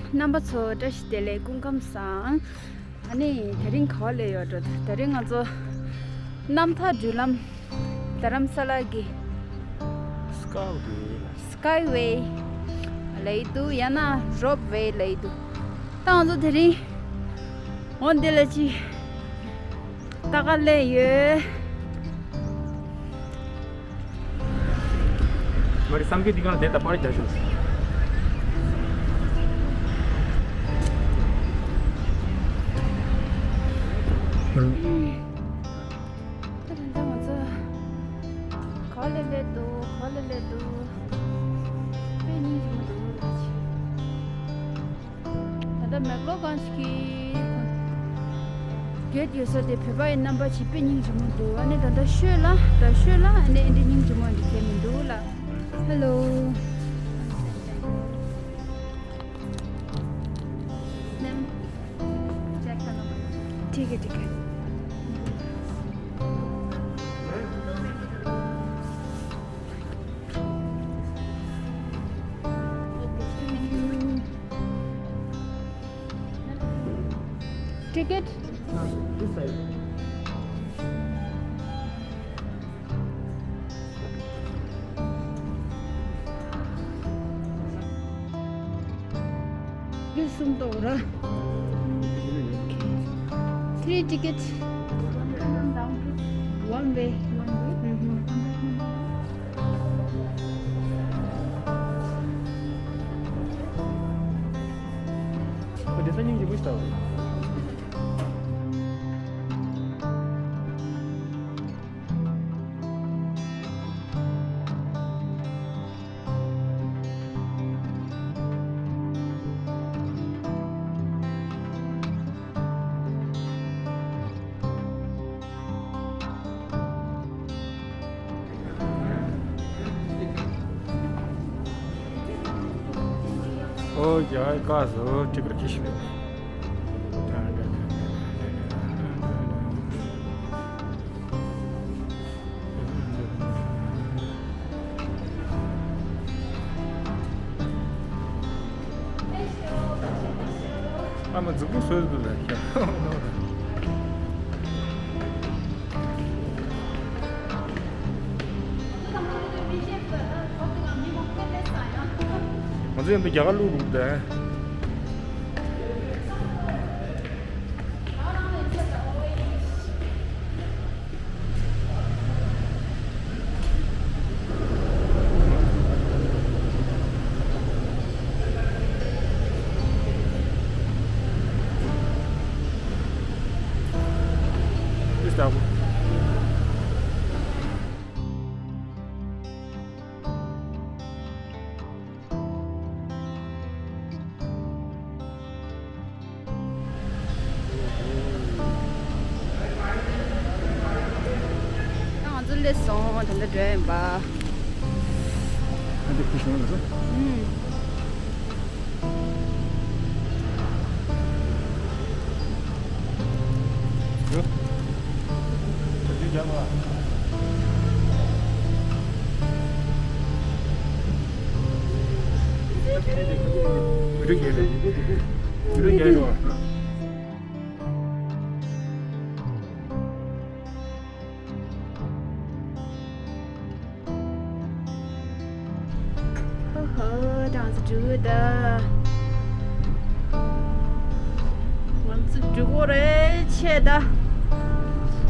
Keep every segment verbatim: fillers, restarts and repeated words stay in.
རྣམ་པ་ཚོ་བཀྲ་ཤིས་བདེ་ལེགས། སྐུ་ཁམས་བཟང་། ཨ་ནི་དེ་རིང་ག་པར་སླེབས་ཡོད་འགྲོ། དེ་རིང་ང་ཚོ་རྣམ་ཐར་འགྲུལ་ལམ། རྡ་རམ་ས་ལ་གི་Skyway། Skyway་ལབ་ཀྱི་འདུག་ཡང་ན་Ropeway་ལབ་ཀྱི་འདུག་ད་ང་ཚོ་དེ་རིང་འོ་འདི་ལ་ཅིག་ལྟ་ག་སླེབས་ཡོད། མ་རེད། བསམ་གྱི་འདི་གང་དེ་ད་པར་རྒྱག་ཤོག་ད་ད་ལྟ་ང་ཚོ་ག་པར་སླེབས་འདུག་ག་པར་སླེབས་འདུག་དཔེ་སྙིང་རྗེ་མོ་འདུག་ད་ལྟ་མེག་ལོ་གྷན་ཇི་གི་གེ་ཊི་ཡོད་ས་དེ་བོད་པ་ཡི་རྣམ་པ་ཅིག་དཔེ་སྙིང་རྗེ་མོ་འདུག་ཨ་ནི་ད་ལྟ་ཤོད་ལ་ད་ཤོད་ལ་ཨ་ནི་ཨེ་འདྲ་སྙིང་རྗེ་མོ་འདི་གས་མི་འདུག་ལ། Hello. ठीक है, ठीक है। टिकट? हाँ, इस side. This one, Dora. Three tickets. One way. One way. ཨོ་ཡ་ཀ་སོ་ཏི་ཀར་ཅི་ཞིག་ལེན། ཨ་མ་འཛུགས་པོ་བཟོས་འདུག་ལ། ང་ཚོ་ཡང་དུ་རྒྱ་གར་ལུགས་རུག་དེ། ང་ཚོ་སླེབས་སོང་། ད་ལྟ་འགྲོ་ཡིན་པ། ཨ་འདི་ཁུ་སོང་ལ་སོ། ཨུམ། ཧོ་ཧོ། ད་ང་ཚོ་འགྲོ་གི་ད། ང་ཚོ་འགྲོ་གི་རེད་ཆེ་ད།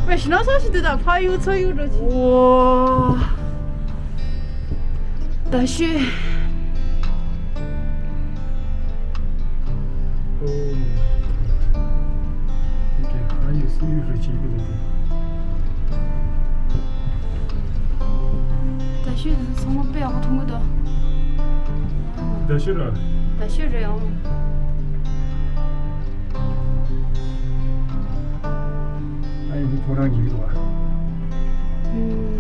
དཔེ་ཞི་ན་ས་ཞིག་འདུག་ད་ཕ་ཡུལ་ཚ་ཡུལ་འགྲོ་ཆེ། ཨོ། ད་ཤོད། ཨོ། ཡི་གེ་ཨ་ཡུ་སི་ཡུ་རུ་ཅི་གི་རེད་དེ། ད་ཤོད་ཚང་མ་དཔེ་ཡག་པོ་མཐོང་གི་འདུག་ད་ཤོད་ར། ད་ཤོད་རེད་ཨང་། ཨ་ཡི་འདི་ཁོ་རང་གི་རེད་བ། ཨུམ།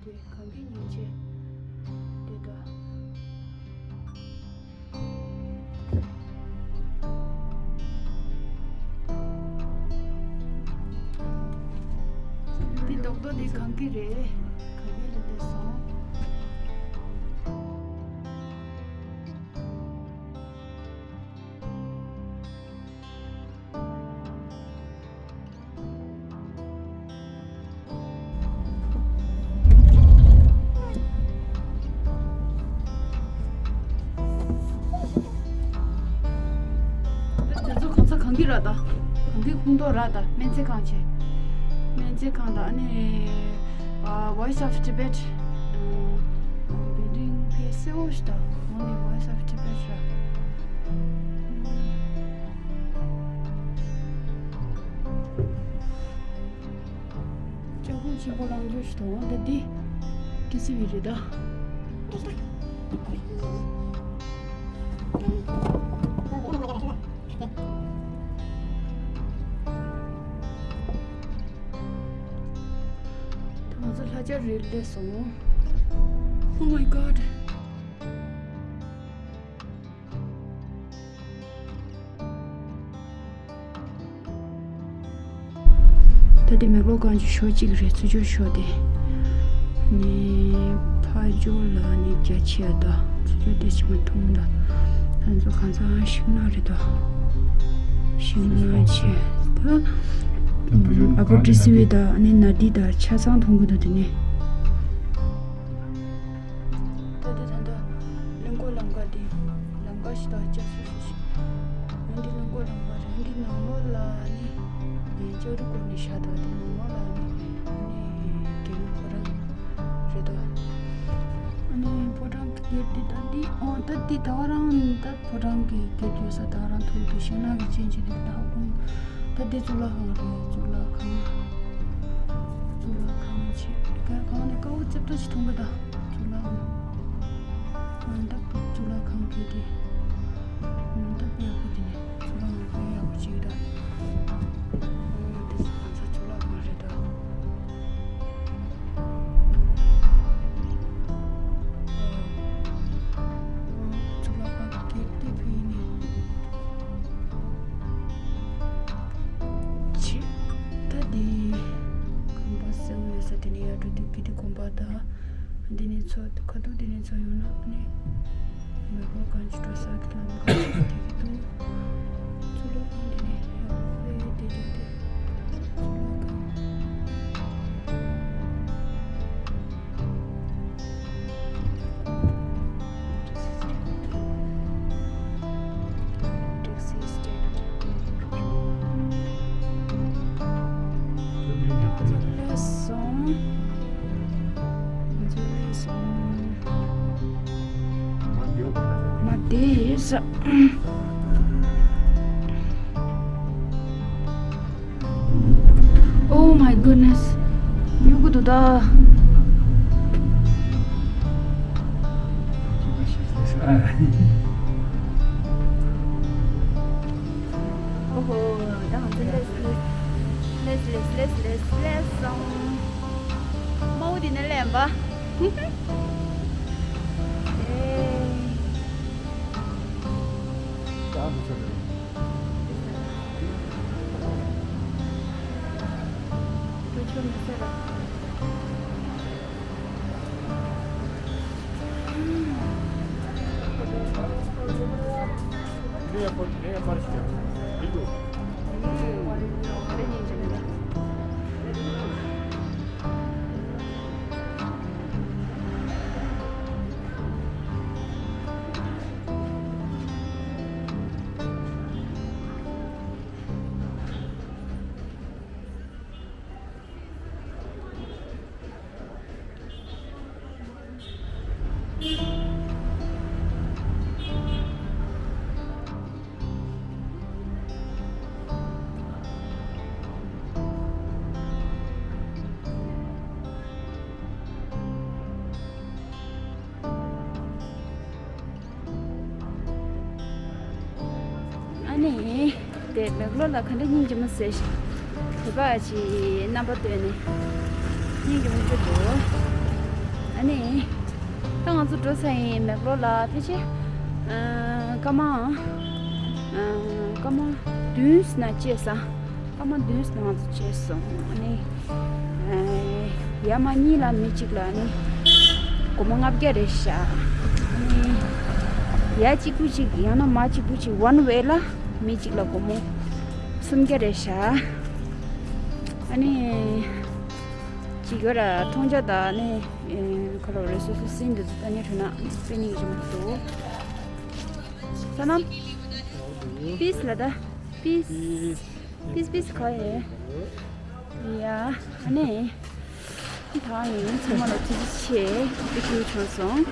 གངས་ཀྱི་ཉིན་བྱེད་དེ་དག་འདི་རྡོག་རྡོག་འདི་གངས་ཀྱི་རེད། གངས་ཀྱི་ལ་སླེབས་སོང་། དེ་ཚོ་གང་ས་གངས་ཀྱི་ར་ད། གངས་ཀྱི་ཁོངས་གཏོགས་ར་ད། སྨན་རྩིས་ཁང་བྱས། སྨན་རྩིས་ཁང་དང་ཨ་ནི་ཨ། Voice of Tibet། ཨ། building དེ་གསལ་བོ་ཞིག་ད། འོ་ནི་Voice of Tibet ར། ལྕགས་ཁུང་ཆེན་པོ་རང་འཇུག་ཞིག་དང་། འདི་འདི་ཏི་སི་ཝི་རེད་ད། ད་ང་ཚོ་ལྷ་ལྕགས་རིར་སླེབས་སོང་། Oh my God། ད་དེ་མེག་ལོར་གངས་ཀྱི་ཕྱོགས་གཅིག་རེད། ཚུར་ཕྱོགས་ཕྱོགས་དེ། ནི་ཕར་ཕྱོགས་ལ་ནི་རྒྱ་ཆེ་ཡ་ད། ཚུར་ཕྱོགས་དེ་ཕྱི་མ་མཐོང་ད། ང་ཚོ་གང་ཚང་ཤིང་ནགས་རེད་ད། ཤིང་ནགས་ཆེ་ད། ཨ་ཕོ་ཏི་སི་ཝི་ད་ནི་ན་དི་ད་ཆ་ཚང་མཐོང་གི་འདུག་དེ་ནི། ད་ལྟ་ད་ལྟ་གླིང་སྐོར་ལམ་ཁ་འདི། ལམ་ཁ་ཞིག་དང་ལྕགས་སྲེག་ཞིག་འོན་ཏེ་གླིང་སྐོར་ལམ་ཁ་རེད། འདི་ནང་ལོགས་ལ་ནི་ངས་ལྕགས་རི་བསྐོར་ནས་བཞག་དང་། འདི་ནང་ལོགས་ལ་ནི་ནི་རྒྱལ་པོ་ཁོ་རང་རེད་དོ། ཨ་ནི་ཕོ་བྲང་གི་སྒེར་འདི་ད་འདི་ཨོ་ད་འདི་ད་ག་རང་ད་ཕོ་བྲང་གི་སྒེར་ཡོད་ས་ད་ག་རང་ཐུག་འདུག་ཤིང་ནགས་ཀྱི་རྐྱེན་གྱིས་ནི་ད་ཧ་གོ། ད་འདི་གཙུག་ལག་ཁང་རེད། གཙུག་ལག་ཁང་། གཙུག་ལག་ཁང་ཆེ། ག་གང་ནས་དཀར་པོ་རྩེ་ཏོ་ཞིག་མཐོང་གི་ད། གཙུག་ལག་ཁང་། ཨ་ད་གཙུག་ལག་ཁང་གི་དེ། ཨ་ད་དཔེ་ཡག་པོ་དེ་ནས་གཙུག་ལག་ཁང་དཔེ་ཡག་པོ་ཅིག་ད། ཨ་དེ་ཚོ་གང་ས་གཙུག་ལག་ཁང་རེད་ད། གཙུག་ལག་ཁང་གི་དེ་ཕུལ་ནས། ཆེ། ད་འདི་གོམ་པ་སེ་བོ་ཡོད་ས་དེ་ནས་ཡར་འགྲོ་དུས་ཀི་དེ་གོམ་པ་ད། འདི་ནས་ཚུར་ཁ་ཐུག་འདི་ནས་ཚུར་ཡོང་ན་ནི་མེག་ལོར་གངས་ཀྱི་འགྲོ་ས་གི་ལམ་ཁ་དེ་གི་འདུག་གཙུག་ལག་ཁང་འདི་ནས་ཡར་འགྲོ་དེ་འདྲ་དེ། གཙུག་ལག་ཁང་། Oh my goodness. ཡུ་གུ་དུ་ད། ཨོ་ཧོ། ད་ང་ཚོ་སླེབས་སླེབས་སླེབས་སླེབས་སླེབས་སླེབས་སོང་། མའོ་དེ་ནས་ལེན་པ། ཨེ། ཨ་ནི། དེ་མེག་ལོར་ལ་ག་འདྲ་སྙིང་རྗེ་མོ་ཟེར་ཞིག་དེ་བ་ཅི་རྣམ་པ་སྟོན་ནས་སྙིང་རྗེ་མོ་ཅིག་འདུག་ཨ་ནི། ད་ང་ཚོ་འགྲོ་ས་ཡིན་མེག་ལོར་ལ། ཕལ་ཆེར། ཨ། སྐར་མ། ཨ། སྐར་མ་བདུན་ཙམ་ན་བཅད་ས། སྐར་མ་བདུན་ཙམ་ན་ང་ཚོ་བཅད་སོང་། ཨ་ནི། ཨ། ཡར་མར་གཉིས་ལ་མི་གཅིག་ལ་ཨ་ནི། སྒོར་མོ་ལྔ་བརྒྱ་རེད་ཤག་ཨ་ནི། ཡར་གཅིག་པུ་གཅིག་ཡང་ན་མར་གཅིག་པུ་གཅིག་ཝན་ཝེ་ལ་མི་གཅིག་ལ་སྒོར་མོ་སུམ་བརྒྱ་རེད་ཤག་ཨ་ནི། གཅིག་ཡོད་ར་མཐོང་རྒྱ་དང་ཨ་ནི། ཨེ། ཁ་ལོ་རེ་སོ་སོ་སིན་དུ་ཙུ་ཏ་ཉེ་ཁྲོ་ན་པེ་ནིང་ཇི་མ་ཏོ། ས་ནམ། པིས་ལ་ད། པིས། པིས་པིས་ག་ཡེ། ཡ། ཨ་ནི། ད་ཡིན་ཚང་མ་ལ་ཐུགས་རྗེ་ཆེ། པི་ཁྱུ་བྱུང་སོང་།